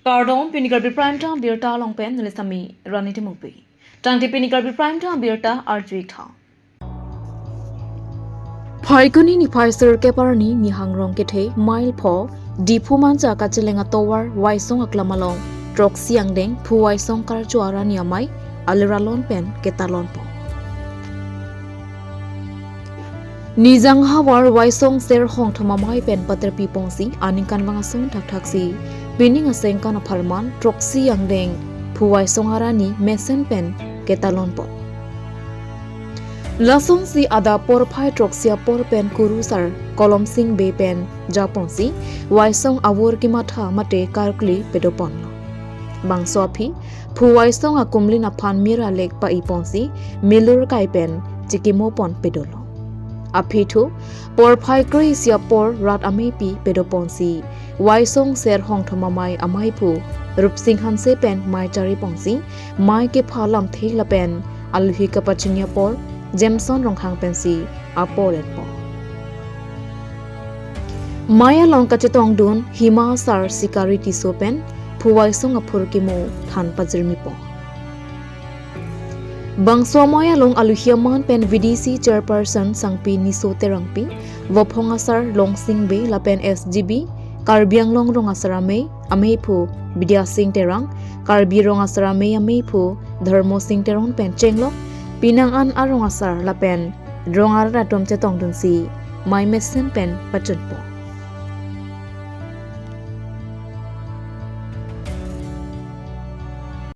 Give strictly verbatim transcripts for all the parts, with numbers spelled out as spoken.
Kardom, pini Karbi Prime Time birta along pen neli Sami Rani Timungpi. Tangte pini Karbi Prime Time birta arju-ik tha. Phaikuni niphai sirkep arni Nihang Rong kethe mile pho Diphu Manja kacheleng atovar Waisong aklam along throksi angdeng Phu Waisong Karcho Arani amei aliralon pen ketalonpo. Nijang havar Waisong Ser Hongthom amei pen paterpi ponsi aningkanvang ason thakthaksi pining asengkan apharman throksi angdeng Phu Waisong Arani mesen pen ketalonpo. Lasonsi adap porphai throksi apor pen kurusar Kolomsing Bey pen japonsi Waisong avur kematha mate karkli pedoponlo. Bangso aphi Phu Waisong akumlin aphan mir alek pai ponsi milur kai pen chikimopon pedolo. Aphi thu porphai kre-isi apor rat ameipi pedoponsi Waisong Ser Hongthom amei ameiphu Rupsing Hanse pen mei chari ponsi mei kepha lamthe lapen aluhi kapachini apor Jameson Ronghang pensi apor enpo. Mei along kachetongdun Hima Asar Sikari Tisso pen Phu Waisong aphurkimo than pajirmipo. Bangso amei along aluhi aman pen V D C Chairperson Sangpi Niso Terangpi, Vophong Asar Longsing Bey lapen S G B Karbi Anglong Rong Asar Amei, ameiphu Bidya Sing Terang, Karbi Rong Asar Amei ameiphu Dharmo Sing Teron pen chenglok penang an arong asar lapen rong arat atum chetongdunsi mei mesen pen pachunpo.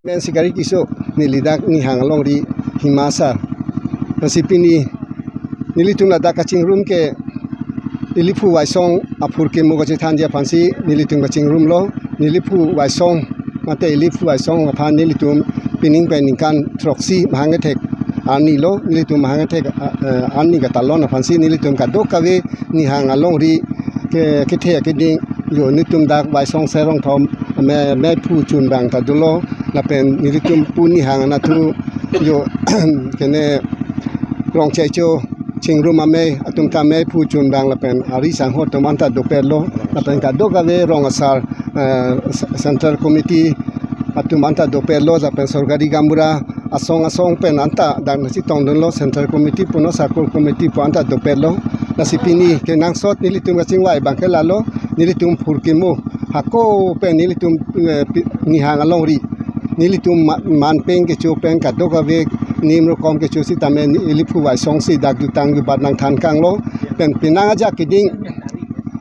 Men Sikari Tisso, neli dak Nihang alongri Hima Asar. Lasi pini nelitum ladak kachingrum ke ili Phu Waisong aphurkimo kachethanji aphansi nelitum kachingrumlo. Ili Phu Waisong mate ili Phu Waisong aphan nelitum pining pen ningkan throksi mahang kethek arni lo, nelitum mahang kethek, eh, arni katalon aphansi nelitum kadokave Nihang alongri ke, kethe keding, jo nelitum dak Waisong Ser Hongthom me, meiphu chunbang ta dolo, lapen nelitum pu Nihang anatthu jo kene Rongchaicho Chingrum amei atum ta meiphu chunbang lapen ari sangho atum anta dopetlo, lapen kadokave rong asar, eh, Central Committee atum anta dopetlo, lapen sorkari gaonbura asong asong pen anta dak nasi tongdunlo, Central Committee puno Circle Committee pu anta dopetlo. Lasi pini kenangsot nelitum kachingvai abangke lalo, nelitum phurkimo hako pen nelitum, eh, pi-, Nihang alongri nelitum ma-, manpeng kecho pen kadokave nim rokom kecho sitame ni-, ili Phu Waisong si dak jutang jubat nangthan kanglo, pen penang ajak keding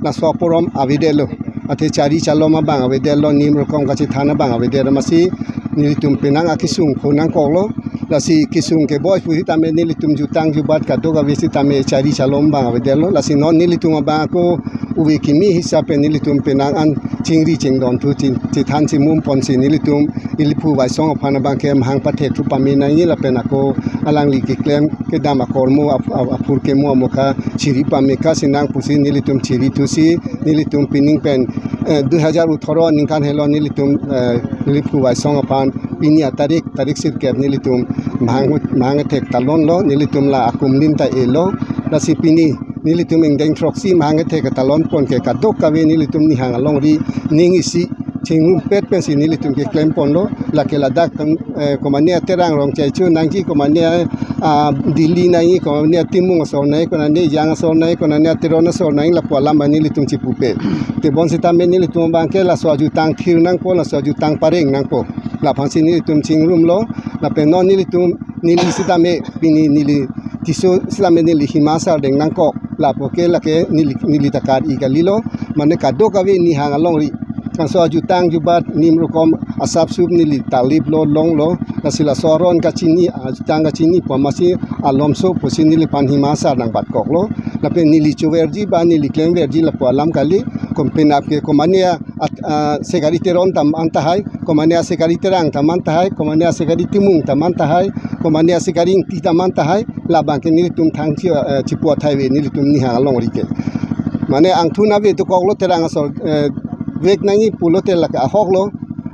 laso aporom avedetlo. Athe chari chalom abang avedetlo, nim rokom kachethan abang avedetlo, amatsi nelitum penang akesung phu nangkoklo. Lasi kesung keboi phu sitame nelitum jutang jubat kadokave sitame chari chalom abang avedetlo. Lasi non nelitum abang ako ove kimi hisap pen nelitum penang an chingri chingdon thu chin-, chethan chimum ponsi nelitum ili Phu Waisong aphan abangke mahang pathek thu pame nangji lapen ako alangli keklem kedam akormo ap-, ap-, aphurkimo amokha chiri pameka sinang pusi nelitum chiri thusi nelitum pining pen, eh, dui hajar atharo aningkan helo nelitum, eh, ili Phu Waisong aphan pini atarik, tarik sirkep nelitum mahang, mahang kethek talonlo, nelitum la akumlin ta elo. Lasi pini nelitum ingdeng throksi mahang kethek talon pon ke kadokave nelitum Nihang alongri ning isi chingrumpet pensi nelitum keklem ponlo, lake ladak kan, eh, komatne Terang Rongchaicho nangji, komatne, ah, Dili nangji, komatne Timung asor nangji, komatne Ejang asor nangji, komatne Teron asor nangji, lapu alam abang nelitum chipupe. Tebon sitame nelitum abangke laso ajutang thir nangpo, laso ajutang pareng nangpo. Laphansi nelitum chingrumlo, lapen non nelitum neli sitame pini neli Tisso sitame neli Hima Asar deng nangkok. Lapu ke lake neli, neli ta kar-i kalilo. Mane kadokave Nihang alongri kanso ajutang jubat nim rokom asap sup neli taliplo longlo. Lasi laso aron kachini, ajutang kachini pu amatsi alomso pusi neliphan Hima Asar nangbatkoklo. Lapen neli choverji ba neli klemverji lapu alam kali. Kom penap ke komatne a at-, ah, Sikari Teron ta man tahai, komatne Sikari Terang ta man tahai, komatne Sikari Timung ta man tahai, komatne Sikari Ingti ta man tahai, labangke nelitum thang chi, eh, chipu athai ave nelitum Nihang alongri ke. Mane angthun ave dokoklo Terang asor, eh, vek nangji pulote lake ahoklo,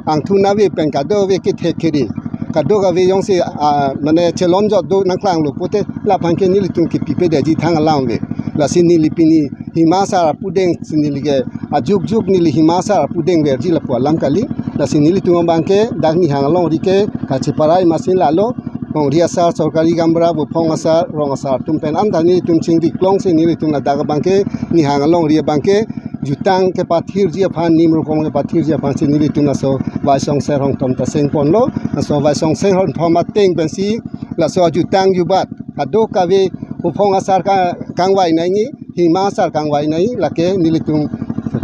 angthun ave pen kadokave kethek kere. Kadokave jongsi, ah, mane chelonjot do nangklanglo pulote laphanke nelitum kepipedetji thang alam ave. Lasi neli pini Hima Asar apudengsi neli ke ajukjuk neli Hima Asar apudengverji lapu alam kali. Lasi nelitum abangke dak Nihang alongri ke kacheparai masin lalo, longri asar, sorkari gaonbura, buphong asar, rong asar atum pen anta nelitum chingri klongsi nelitum ladak abangke Nihang alongri abangke jutang kepathirji aphan, nim rokom kepathirji aphansi nelitum laso Vaisong Ser Hongthom ta sengponlo. Laso Vaisong Ser Hongthom ateng pensi laso jutang jubat kadokave buphong asar ka-, kangvai nangji, hima asar kangvai nangji, lake nelitum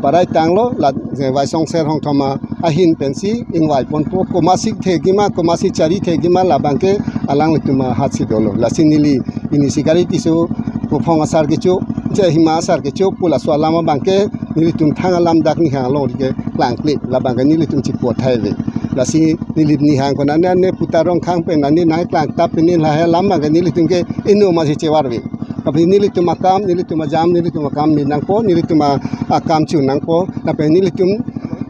parai tanglo, la, je Vaisong Ser Hongthom ahin pensi ingvai ponpo, komatsi thekji ma, komatsi chari thekji ma, labangke alanglitum ahatsi dolo. Lasi neli pini Sikari Tisso buphong asar kecho, je hima asar kecho pu laso alam abangke nelitum thang alam dak Nihang alongri ke klangkle, labangke nelitum chipu athai ave. Lasi neli Nihang konane ane puta Rongkhang pen ane nangklang tap pen lahai alam abangke nelitum ke inut masi chevar ave. Tapi nelitum akam, nelitum ajam, nelitum akam mi nangpo, nelitum a-, akam chu nangpo. Tapi nelitum,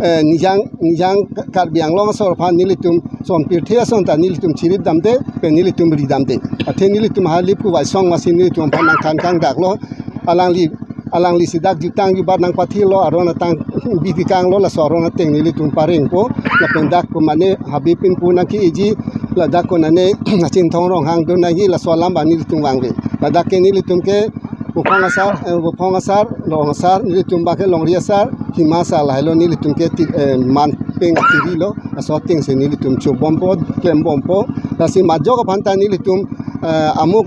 eh, Nijang, Nijang Karbi Anglong asor aphan nelitum son pirthe ason ta nelitum chirip damde, pen nelitum ri damde. Athe nelitum hali pu Vaisong masi nelitum aphan nangkhan kangdaklo. Alangli, alanglisi dak jutang jubat nangpathilo, aron atang bidi kanglo, laso aron ateng nelitum parengpo. Lapen dak komane Habib Pinpu nangke-eji, ladak konane Chinthong Ronghang do nangji, laso alam abang nelitum vangve. Ladak ke nelitum ke buphong asar, eh, buphong asar, rong asar, nelitum abangke longri asar, hima asar lahailo nelitum ke ti-, eh, man peng atirilo, laso atengsi nelitum chobompo, klembompo. Lasi majok aphan ta nelitum, eh, amuk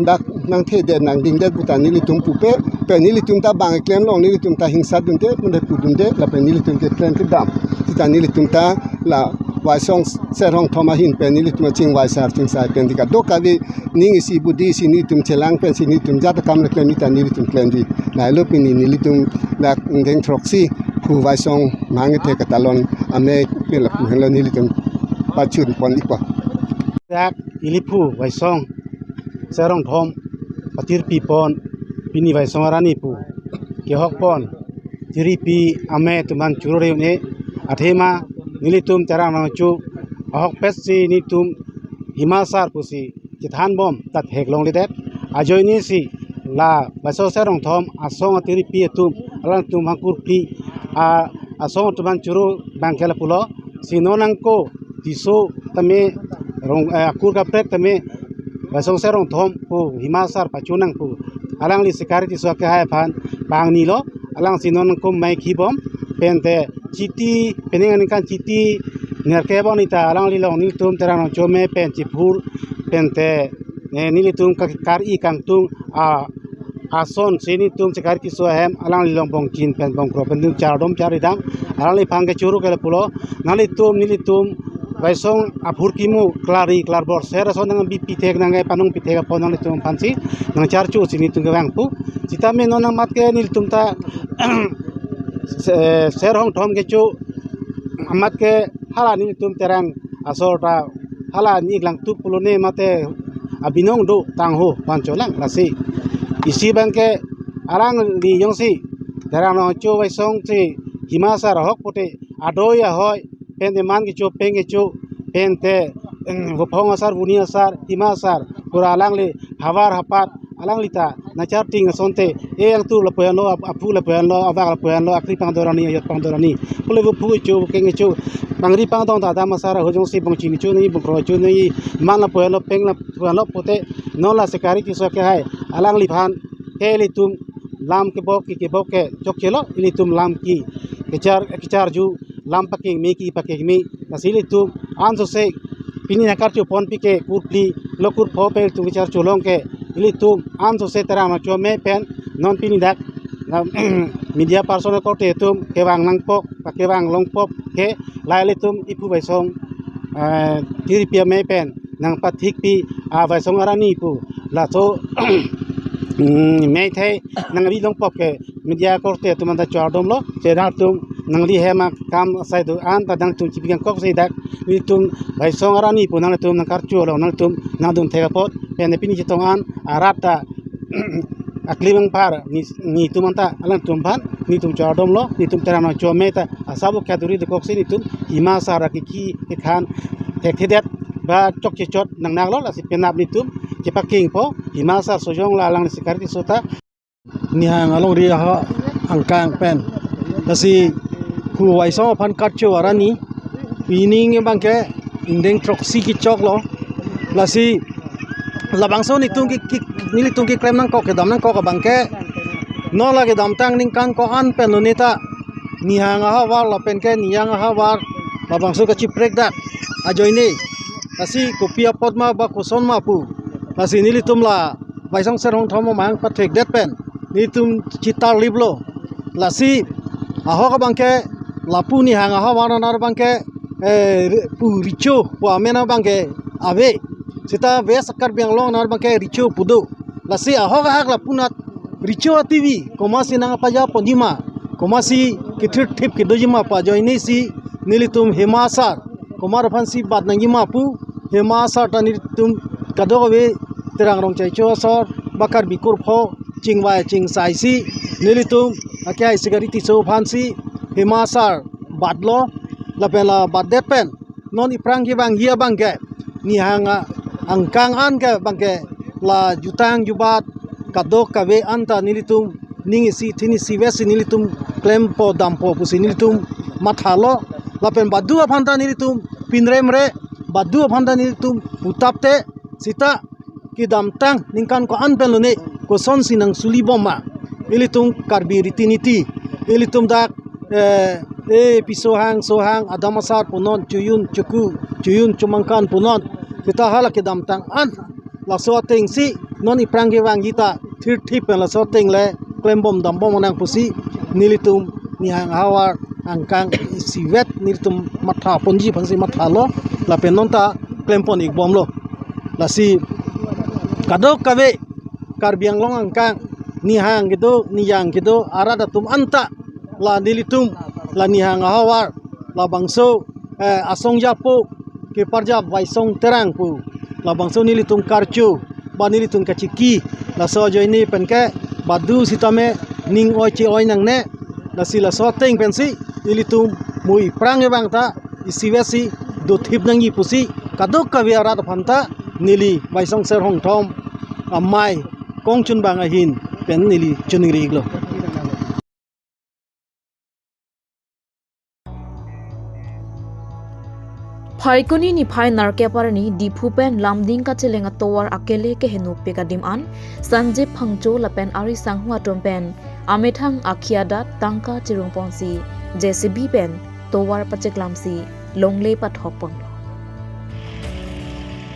dak nangthedet nangdingdet puta nelitum pupe, pen nelitum ta bang klem long, nelitum ta hingsa dunde, punde pu dunde, lapen nelitum ke klem kedam. Sita nelitum ta la Vaisong Ser Hongthom ahin pen nelitum chingvai sar chingsai pen dika dokave ning isi budi isi nelitum chelang pensi nelitum jat akam le klem ita nelitum klemji. Lahailo pini nelitum dak ingdeng throksi pu Vaisong mangthe katalon amei pen lapu henlo nelitum pachun pon ikwa. Dak ili phu Vaisong Ser Hongthom patirpi pon pini Vaisong arani pu kehok pon tiripi amei atum aphan choro re un-e, athema nelitum Terang Nangcho ahokpetsi nelitum hima asar pusi chethanbom ta theklongledet. Ajoinesi la Vaisong Ser Hongthom asong atiripi atum, alangtum aphan kurphli a-, asong atum aphan choro abangke lapulo, si non angko Tisso tame rong, eh, akur kaprek tame Vaisong Ser Hongthom pu hima asar pachu nang pu alangli Sikari Tisso akehai aphan bangnilo. Alangsi non angko mei khibom pente Chiti, pening aningkan Chiti nerkep anita alangli along nelitum Terang Nangcho amei pen chiphur pente, eh, nelitum ka-, kar-i kangtung a asonsi nelitum Sikari Tisso ahem alangli along bongchin pen bongkro pen nelitum chardom charidam. Alangliphan kechoro ke lapulo, nanglitum nelitum Vaisong aphurkimo klarri klarbor ser ason nangbi pithek nangkepanong pithek apot nanglitum aphansi nangcharcho si nelitum kevang pu. Sitame non amat ke nelitum ta Se-, Ser Hongthom kecho amat ke hala nelitum Terang asor ta hala ni langtup pulone mate abinong do tangho pancholang lasi. Isi abangke alangli jongsi Terang Nangcho Vaisong si hima asar ahok pute adoi ahoi pente man kecho peng kecho pente buphong asar, buni asar, hima asar pura alangli havar hapat alangli ta nangcharting asonte, e angtu lapu-anlo, ap-, aphu lapu-anlo, abak lapu-anlo, akri pangdorani, ayot pangdorani. Pule buphu kecho, keng kecho, bangri pangdong ta adam asar ahut jongsi bongchin kecho nangji, bongkro kecho nangji, man lapu-anlo, peng lapu-anlo pute, non la Sikari Tisso akehai alangliphan ke ilitum lam kebok ke kebok ke chokchelo, ilitum lam ke kechar kecharju, lam pakengme ke pakengme, lasi ilitum ansose pini nangkarcho ponpi ke kurphli lo kurpho pen ilitum kecharcho long ke ilitum ansose Terang Nangcho amei pen non pini dak na, media person akorte atum kevang nangpok, pakevang longpok ke la ilitum iphu Vaisong, eh, tiripi amei pen nangpathikpi a Vaisong arani pu laso, mm, mei thei nangri longpok ke media akorte atum anta chardom lo, che nangtum nangli hem akam asai do-an ta nangtum chipi kangkok si dak nelitum Vaisong arani pu nangtum nangkarcho lo, nangtum nangdun thek apot pen pini chetong an arat ta akli mangpar ni, nelitum anta alangtum aphan nelitum chardom lo, nelitum Terang Nangcho amei ta asabo kaduri dekoksi nelitum hima asar akiki kekhan thekthedet ba chokche chot nangnaklo, lasi penap nelitum kepakengpo hima asar sojong la alang Sikari Tisso ta. Nihang alongri ha angkang pen. Lasi pu Vaisong aphan karcho arani Pini abangke ingdeng throksi kechoklo. Lasi labangso nelitum ke, ke, nelitum keklem nangkok, kedam nangkok abangke, non la kedamtang ningkan ko-an pen lo neta, nihang ahavar lapen ke niyang ahavar labangso kachiprek dak ajoine. Lasi kopi apot ma ba koson ma pu, lasi nelitum la Baisongser Hongthom amahang pathekdet pen nelitum chitarliplo. Lasi ahok abangke lapu nihang ahavar aner abangke, eh, ri-, pu Richo pu amen abangke ave. Seta West Karbi Anglong aner abangke Richo pu do. Lasi ahok ahak lapunat Richo ativi komatsi nangpaja ponjima, komatsi kethirthip kedojima pu ajoine si nelitum Hema Sar komat aphansi bat nangjima pu, Hema Sar ta nelitum kadokave Terang Rongchaicho asor ba Karbi kurpho chingvai chingsai si nelitum ake hai Sikari Tisso aphansi Hema Sar batlo. Lapen la batdet pen non iphrang kevangji abangke, nihang a-, angkang an ke abangke la jutang jubat kadokave anta nelitum ning isi thin isi vesi nelitum klempo dampo pusi nelitum mathalo. Lapen badu aphanta nelitum pinremre, badu aphanta nelitum putapte, seta kedamtang ningkan ko-an pen lo ne, kosonsi nangsulibom ma ilitum Karbi riti niti, ilitum dak, eh, eh, piso hang so hang, adam asar punon, chojun choku, chojun chomangkan punon. Seta hala kedamtang an laso atengsi non iphrang kevangji ta thirthip pen laso ateng le klembom dambom nang pusi nelitum nihang ahavar angkang isivet nelitum matha ponji aphansi mathalo, lapen non ta klempon ikbomlo. Lasi kadokave Karbi Anglong angkang, nihang kedo, niyang kedo arat atum anta, la nelitum, la nihang ahavar, labangso, eh, asong japo keparjap Baisong Terang pu, labangso nelitum karcho ba nelitum kachiki, laso ajoine pen ke badu sitame ning oi che-oi nangne. Lasi laso ateng pensi ilitum mo iphrang kevang ta isivet si dothip nangji pusi kadokave arat aphanta neli Baisongser Hongthom amei kongchunbang ahin pen neli choningri iklo. Phaikuni niphai nerkep arni Diphu pen Lumding kacheleng atovar akele kehenopik adim an Sanjib Phangcho lapen ari sangho atum pen amethang akhi adat tangka chirungponsi J C B pen tovar pacheklamsi longle pathokponlo.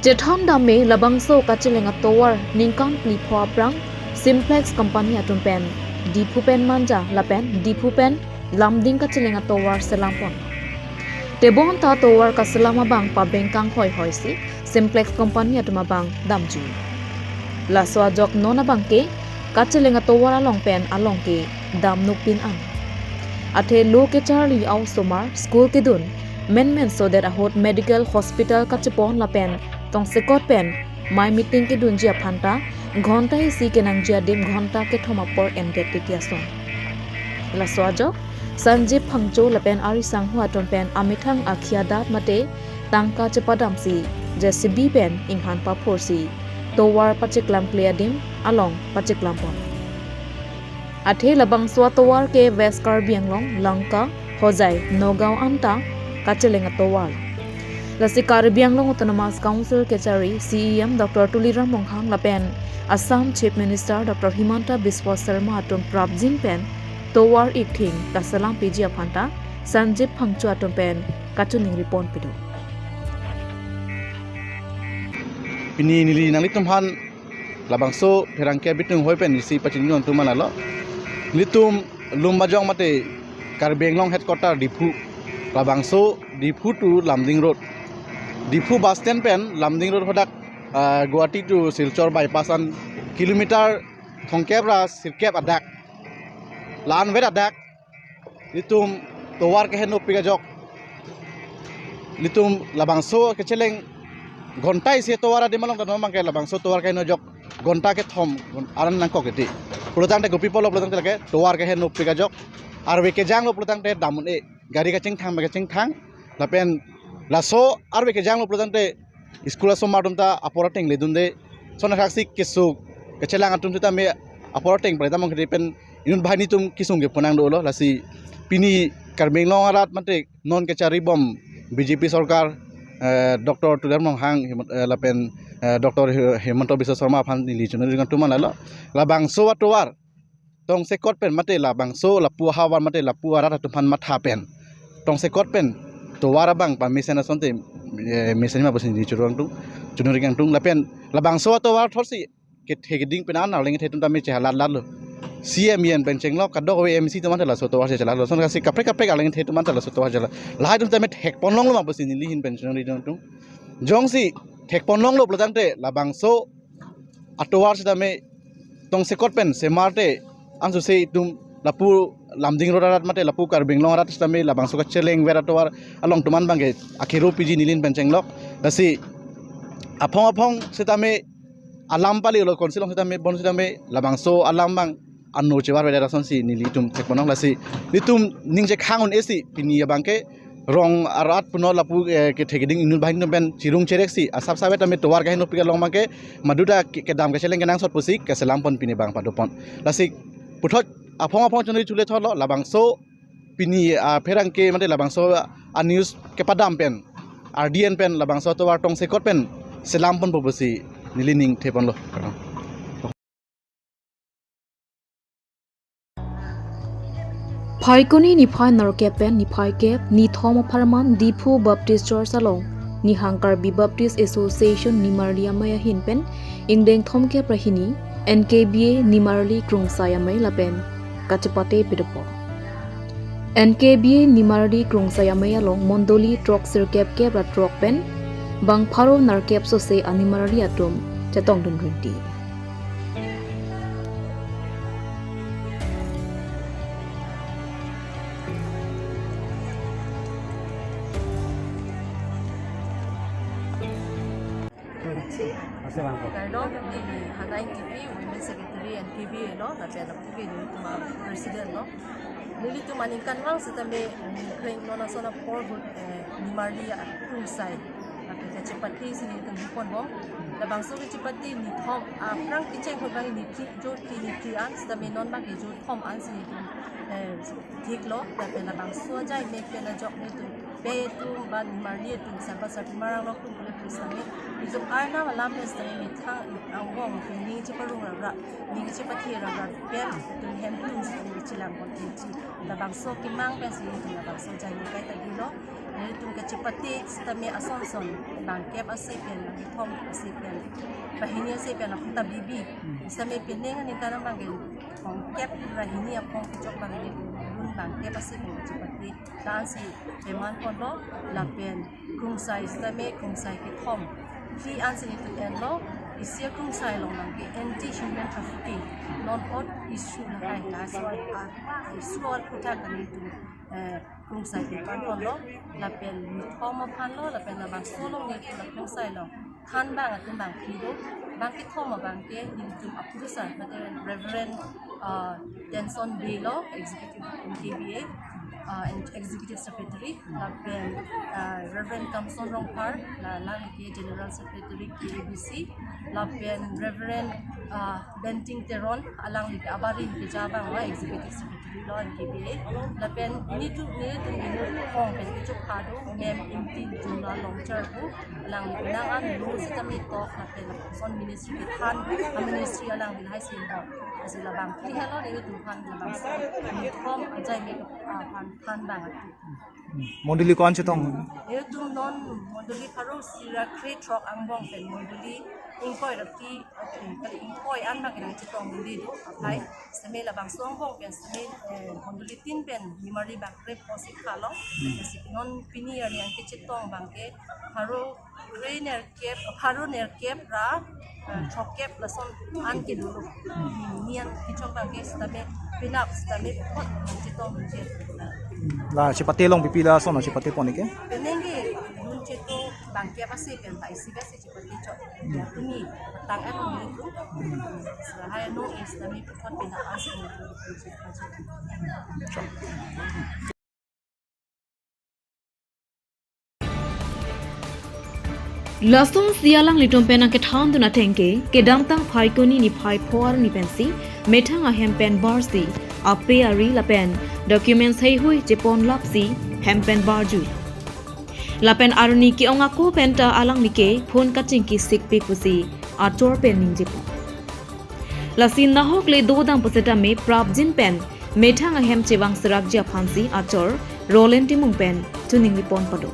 Chethon dam me labangso kacheleng atovar ningkan phli pho aphrang Simplex company atum pen Diphu pen Manja lapen Diphu pen Lumding kacheleng atovar selampon. Tebon ta tovar kaselam abang pabengkang hoihoi si Simplex company atum abang damji. Laso ajok non abangke kacheleng atovar along pen along ke damnuk pin an. Athe lo kecharli a-osomar, school kedun, menmen sodet ahut medical hospital kachepon lapen tongsekot pen mei meeting kedunji aphanta ghonta isi kenangji adim ghonta kethom apor endet titi ason. Laso ajok Sanjib Phangcho lapen ari sangho atum pen amethang akhi adat mate tangka chepadamsi J C B pen inghan paphursi tovar pacheklamkle adim along pacheklampon. Athe labangso atovar ke West Karbi Anglong, Lanka, Hojai, Nagaon anta kacheleng atovar. Lasi Karbi Anglong Autonomous Council kechari C E M Doctor Tuliram Ronghang lapen Assam Chief Minister Doctor Himanta Biswa Sarma atum prapjin pen tovar ikthing kaselampiji aphanta Sanjib Phangcho atum pen kachoningri ponpido. Pini neli nanglitum aphan labangso pherangke bitung hoi pen isi pachini nontum manalo. Nelitum Lumbajong mate Karbi Anglong headquarter Diphu. Labangso Diphu to Lumding Road. Diphu bus stand pen Lumding Road hadak, ah, Guwahati to Silchar bypass an kilometer thomkep ra sirkep adak. La-an vet adak nelitum tovar kehenopik ajok. Nelitum labangso kacheleng ghonta isi tovar adim along ta non abangke labangso tovar keheno ajok ghonta kethom ghon-, aran nangkok iti. Pulotangte kopi pulo pulotangte lake tovar kehenopik ajok. Arve kejanglo pulotangte dam un-e. Gari kachingthang ma kachingthang. Lapen laso arve kejanglo pulotangte school asomar atum ta apor ateng ledunde. Lason athaksi kesung kachelang atum sitame apor ateng pare damong kiri pen inut banghini atum kesung ke ponang dolo. Lasi pini Karbi Anglong arat mate non kecharibom B J P sorkar, eh, Doctor Tuliram Ronghang, Himant-, eh, lapen, eh, Doctor Hi-, Himanta Biswa Sarma aphan neli choningri kangtung an lalo. Labangso atovar tongsekot pen mate labangso lapu ahavar mate lapu arat atum aphan matha pen tongsekot pen tovar abang pamesen asonte, eh, mesen ma pusi neli choningri kangtung, choningri kangtung. Lapen labangso atovar thotsi kethe keding pen an arleng kethe atum tame chehalat lat lo. C M yen pen chenglok, kadokave M C atum anta laso atovar chehalat lo. Lason kasi kaprek kaprek arleng kethe atum anta laso atovar chehalat. Lahai atum tame thekpon longlo ma pusi neli ahin pen choningri kangtung. Jongsi thekpon longlo pulotangte labangso atovar sitame tongsekot pen semar te ansose itum lapu Lumding Road arat mate lapu Karbi Anglong arat sitame labangso kacheleng ver atovar along atum an abangke akero piji neli ahin pen chenglok. Lasi aphong aphong sitame alam pali lo, council along sitame bon sitame labangso alam abang ano chevar vedet asonsi nelitum thekpon long. Lasi nelitum ning chekhang un-e si pini abangke rong arat puno lapu, eh, kethe keding inut banghini atum pen chirung cherek si asap save tame tovar kaheno pika long abangke maduta ke-, kedam kacheleng kenangsot pusi kaselam pon pini abang padopon. Lasi puthot aphong aphong choningri chule thotlo, labangso pini, ah, pherangke mate labangso, ah, news kepadam pen, R D N pen labangso atovar tongsekot pen selam ponpo pusi neli ning thepon lo. Phaikuni niphai nerkep pen niphai kep nithom apharman Diphu Baptist Church along Nihang Karbi Baptist Association Nimarli Amei ahin pen ingdeng thomkep ra hini N K B A Nimarli Krungsai Amei lapen kachepate pedopon. N K B A Nimarli Krungsai Amei along mondoli throk sirkep kep ra throk pen bang pharo nerkep sose animarli atum chetongdun rinti. Kailo, neli Hana Ingtipi, Women Secretary N K B A lo, lapen lapu ke nelitum a-president lo. Nelitum aningkanvang sitame, eh, ningkreng non ason apor ahut, eh, Nimarli Krungsai, lapen kachepate si nelitum biponbom. Labangso kachepate nithom, aphrang kecheng ahut abang nithri, jo phli nithri an, sitame non abangke jo thom ansi nelitum, eh, thiklo, lapen labangso ajai mek pen ajok nelitum pei atum ba Nimarli atum, samba sarpi marang lok atum kule pu sitame, nelitum arnam alam pen sitame methang angbong pen ning cheparong rap rap, ning chepathe rap rap pen nelitum hem atum sitame chelang pon pen chi. Labangso kemang pensi nelitum labangso ajai mek kaita dilo. Nelitum kachepate sitame ason son, bangkep ase pen, bangkethom ase pen, banghini ase pen, aphanta bibi. Sitame penang aningkan abangke, bangkep ra hini aphong kechok abang nelitum bangkep ase pen kachepate. Tansi keman ponlo, lapen Krungsai sitame Krungsai kethom phli ansi nelitum enlo, isi a-Krungsai along abangke anti human trafficking, non ot issue lahai, laso a-issue aphuthak nelitum, eh, Krungsai keman ponlo, lapen nithom aphan lo, lapen labangso along nelitum la Krungsai along thanbang atum bangphli do, bangkethom abangke nelitum aphurusar, mate Reverend, ah, Tenson Bey lo, Executive N K B A, ah, and Executive Secretary, lapen, ah, Reverend Kamson Rongphar, la, alangli ke General Secretary K A B C, lapen Reverend, ah, Benting Teron, alangli ke abarim keja abang lo, Executive Secretary lo N K B A, lapen nelitum, nelitum inut aphong pen kechokha do, Ma'am Imti Jumla Longchar pu, alangli penang an lo sitame tok, lapen lapuson ministry kethan, a-ministry alangli lahai si lo. Lasi labang phli helo nelitum aphan labangso nithom ajai mek aphan thanbang atum. Mondoli ko-an chetong? Nelitum non mondoli pharo sira kre throk angbong pen mondoli ingkoi ra phli, eh, kali ingkoi an abang nangchetong mondoli do, aphai. Sitame labangso angbong pen sitame, eh, mondoli tin pen Nimarli bangkre pusi kalo. Lasi non pini arni an kechetong abangke pharo kre nerkep, pharo nerkep ra, eh, throkkep lason an kedolo. Nian kechok abangke sitame penap sitame pot chetong je. La chepate along pipi lason chepate pon ke? Penang ke dun cheto bangkep ase pen ta isi besi chepate chok. Ya, tumi tang an nelitum. Sehai no sitame pot penap ase nelitum. Lasonsi alanglitum pen nangkethandun atengke, kedamtang Phaikuni niphai pho arni pensi, methang ahem pen barsi, ape ari lapen documents heihui chepon lapsi, hem pen barju. Lapen arni ke-ong ako pen ta alangli ke phone kachingki sikpik pusi achor pen ningjepo. Lasi nahok le dodam pusitame prapjin pen methang ahem chevang serakji aphansi achor Roland Timung pen choningri pon pado.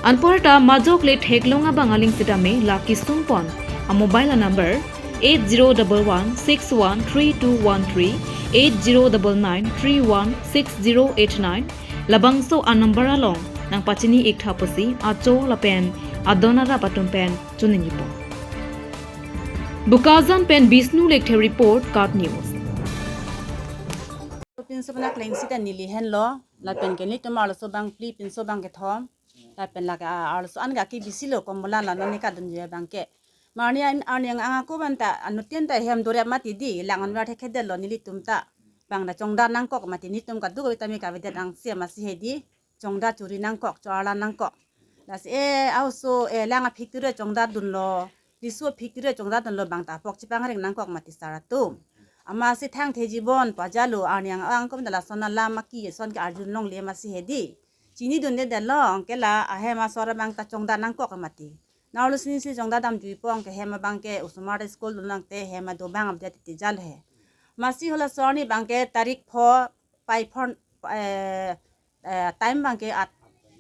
Anparta majok le theklong abang aling sitame la kesung pon a mobile number eight zero double one six one three two one three, eight zero double nine three one six zero eight nine, labangso a number along nangpachini iktha pusi acho lapen adon arap atum pen choningri pon. Bokajan pen Bishnu Lekthe report, KAT News. Pinso pen akleng sita neli henlo, lapen ke nelitum arloso bang phli, pinso bang kethom, lapen lake, ah, arloso an ga ke bisi lo, Komola la non ne kadunji abang ke. Marni an, arni ang ako pen ta, anuttin ta hem dorep mati di, lang anwar thekthedetlo nelitum ta. Bang ta chongdat nangkok mati, nelitum kadokave tame kavedet angse masi hedi. Chongdat chori nangkok, cho-arla nangkok. Lasi, eh, aoso, eh, lang aphik ture chongdat dunlo, riso aphik ture chongdat dunlo, bang ta apok chepangreng nangkok mati sar atum. Amatsi thangthe jibon pajalo, arni ang ako pen ta lason alam aki, son ke arjun longle masi hedi. Chinidundedetlo, anke la ahem asor abang ta chongdat nangkok mati. Nahok le sini si chongdat damjuipo, anke hem abang ke osomar school dun nangte hem ado bang abdia titi jal he. Masi hala sor ni bang ke tarik pho, pai phon, eh, eh, time bang ke at,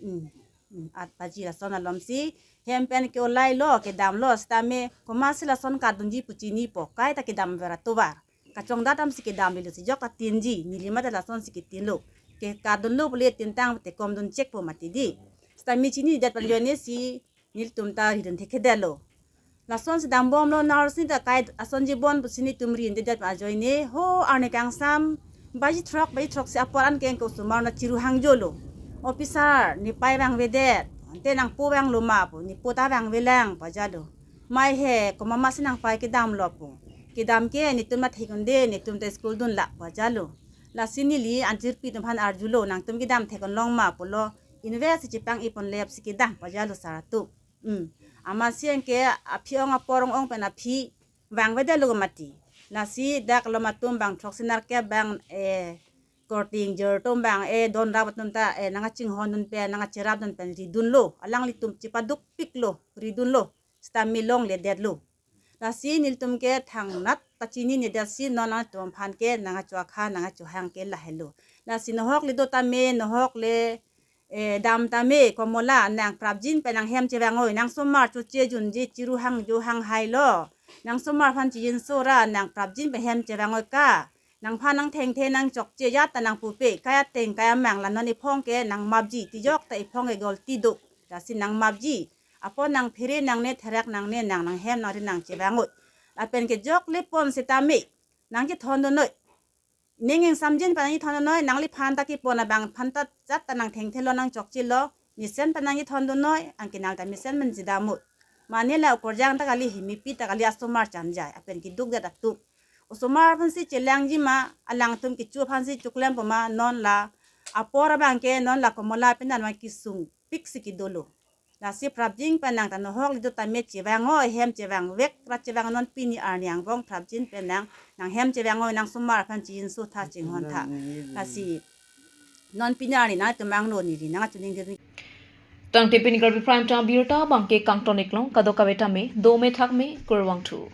mm, mm, at baji lason alomsi, hem pen ke olailo, kedamlo, sitame, komatsi lason kadunji pu chinipo, kaita kedam vera tovar. Kachongdat damsi kedam lilo si jok katinji, neli mate lasonsi ketinlo. Ke kadunlo pule tintang te kom dun chekpo mati di. Sitame chinidet pen ajoine si, nelitum ta ridun thekthedetlo. Lasonsi dambomlo, nahok le sini ta kai ason jibon pusi nelitum ridundedet pen ajoine, ho arni kangsam, baji throk, baji throk si apor an ke osomar na chiru hangjolo. Officer, ne pai vangvedet, ante nangpo vanglo ma pu, nepo ta vangvelang pajalo. Mai he, komat masi nangpai kedamlo pu. Kedam ke, netum ta thek-unde, netum ta school dunlak pajalo. Lasi neli anchirpi atum aphan arjulo, nangtum kedam thek-un long ma pulo, invest chepang-i ponlep si kedam pajalo sar atum. Hmm. Amatsi anke aphi ong apor ong ong pen aphi vangvedetlo mati. Lasi dak alom atum bang throksi nerkep bang, eh, korte ingjir atum bang, eh, don rap atum ta, eh, nangkachinghon dun pen, nangkacherap dun pen ridunlo. Alanglitum chepadukpiklo, ridunlo. Sitame longledetlo. Lasi nelitum ke thangnat ta chininedet si non nangtum aphan ke nangkacho akha, nangkachohang ke lahelo. Lasi nahok le do tame, nahok le, eh, dam tame, Komola, nang prapjin pen nang hem chevang-oi, nang somar choche junje chiru hangjo hanghailo. Nang somar aphan chijinso ra, nang prapjin pen hem chevang-oi ka. Nangphan nang thengthe nang chokche ajat ta nang pupe, kai ateng kai amang la non ephong ke nang mapji, tijok ta ephong ke golti do. Lasi nang mapji. Apot nang phere nangne, therak nangne, nang nang hem nang ri nang chevang-oi. Lapen kejok le pon sitame, nang kethondun noi. Ning ingsamjin pen nang kethondun noi, nangliphan ta kepon abang phan ta jat ta nang thengthelo nang chokchelo, mesen pen nang kethondun noi, anke nang ta mesen pen chedam-oi. Mane la okorjang ta kali, himipi ta kali, asomar chanjai, lapen keduk det atum. Osomar aphansi chelangji ma, alangtum kecho aphansi choklempo ma, non la, apor abang ke, non la Komola pen anwan kesungpik si kedolo. Lasi prapjin pen nang ta nahok le do tame chevang-oi, hem chevangvek ra chevang non pini arni angbong prapjin pen nang, nang hem chevang-oi, nang somar aphan chijinso tha chinghon tha. Lasi non pini arni nangtum angno neli nangkachoning diri. Tangte pini Karbi Prime Time abirta abang ke kangton-iklong, kadokave tame dome thakme, kurvangthu.